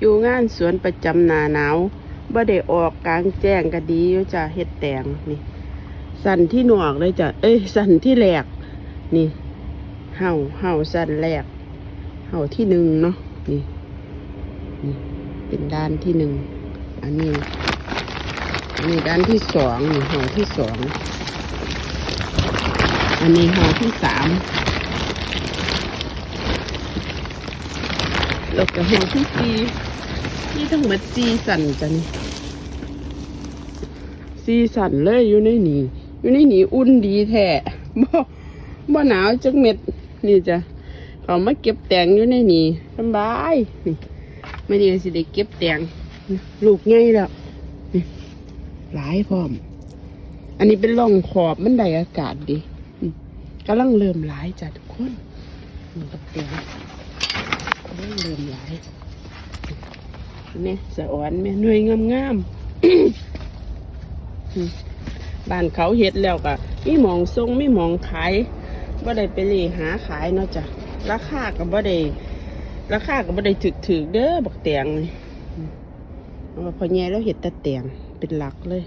ຢູ່ງານສວນປະຈຳໜ້າໜາວ ບໍ່ໄດ້ອອກກາງແຈ້ງກໍດີຢູ່ຈ້າ ເຮັດແຕງນີ້ ຊັ້ນທີ່ນອກເລີຍຈ້າ ເອີຍ ຊັ້ນທີ່ແລກນີ້ ເຫົ້າ ເຫົ້າຊັ້ນແລກ ເຫົ້າທີໜຶ່ງເນາະ ນີ້ ນີ້ເປັນດ້ານທີໜຶ່ງ ອັນນີ້ ອັນນີ້ດ້ານທີສອງ ນີ້ເຫົ້າທີສອງ ອັນນີ້ເຫົ້າທີສາມ ແລ້ວກໍເຫົ້າທີສີ່ ມີທັງໝົດສີ່ຊັ້ນຈ້ານີ້ ສີ່ຊັ້ນເລີຍ ຢູ່ໃນນີ້ ຢູ່ໃນນີ້ອຸ່ນດີແທ້ ບໍ່ ບໍ່ໜາວຈັກເມັດ ນີ້ຈ້າ ເຂົ້າມາເກັບແຕງຢູ່ໃນນີ້ ສຳບາຍ ນີ້ ມື້ນີ້ກໍຊິໄດ້ເກັບແຕງ ລູກໃຫຍ່ແລ້ວ ນີ້ ຫຼາຍພ້ອມ ອັນນີ້ເປັນຮ່ອງຂອບ ມັນໄດ້ອາກາດດີ ອືມ ກຳລັງເລີ່ມຫຼາຍຈ້າທຸກຄົນ ນີ້ບັກແຕງ ກຳລັງເລີ່ມຫຼາຍ ແມ່ສະອອນ ແມ່ໜ່ວຍງາມໆ ບ້ານເຂົາເຮັດແລ້ວກໍມີໝ່ອງສົ່ງ ມີໝ່ອງຂາຍ ບໍ່ໄດ້ໄປເລ່ຫາຂາຍເນາະຈ້າ ລາຄາກໍບໍ່ໄດ້ ລາຄາກໍບໍ່ໄດ້ຖືກໆເດີ ບັກແຕງນີ້ ເພາະວ່າພໍ່ໃຫຍ່ລາວເຮັດແຕ່ແຕງເປັນຫຼັກເລີຍ